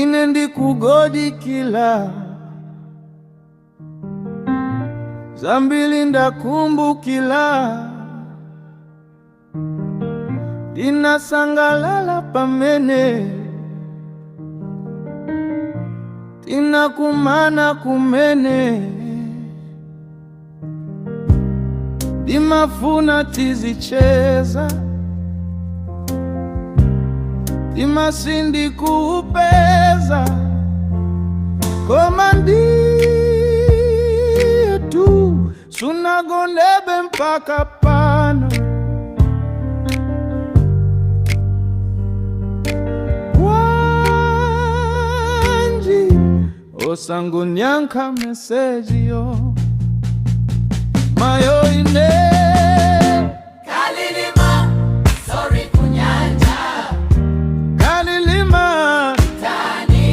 Ine ndikungodikila, zambili ndakumbukila. Ndinasangalala pamene tinakumana kumene. Ndimafuna tizicheza, mtima sindikuupeza, koma ndiye tu sunagonebe mpaka pano. Bwanji osangonyankha meseji yo, mayo ine? Kalilima, sorry kunyanja. Kalilima. Tani.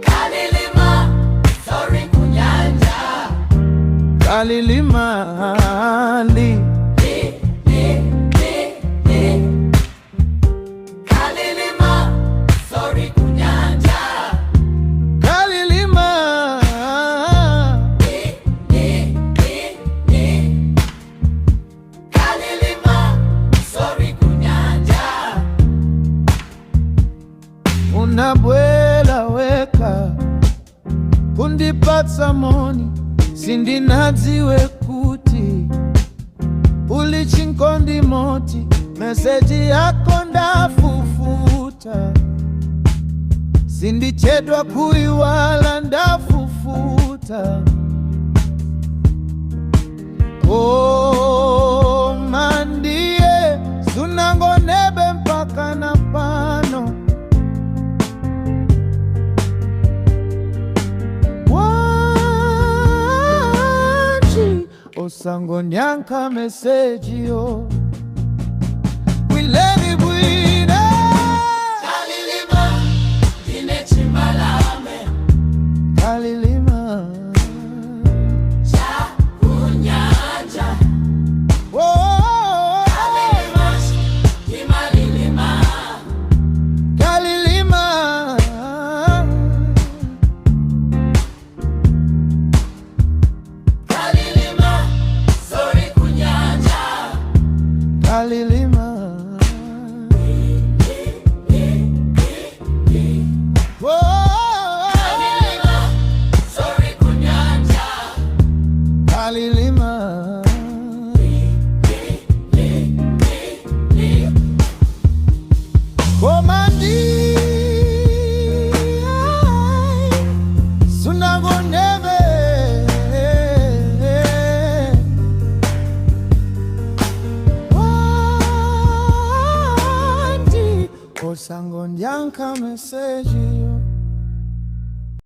Kalilima, sorry kunyanja. Kalilima li. Li, li, li, li. Kalilima, sorry kunyanja. Kalilima. Li, li, li, li. Kalilima, sorry kunyanja. Unabwela weka kundipatsa moni, sindinadziwe kuti uli chinkondi moti. Meseji yako ndafufuta, sindichedwa kuiwala, ndafufuta. Koma ndiye sunangonebe mpaka na pano. Bwanji osangonyankha meseji yo wileni bwine? Kalilima, ndine chimbalame. Kalilima. Cha kunyanja. Oh. Kalilima, kimalilima. Kalilima. Kalilima, sorry kunyanja. Kalilima. Oh. Kalilima, sorry kunyanja. Kalilima. Li, li. Koma ndiye sunagonebe. Bwanji osangonyankha meseji?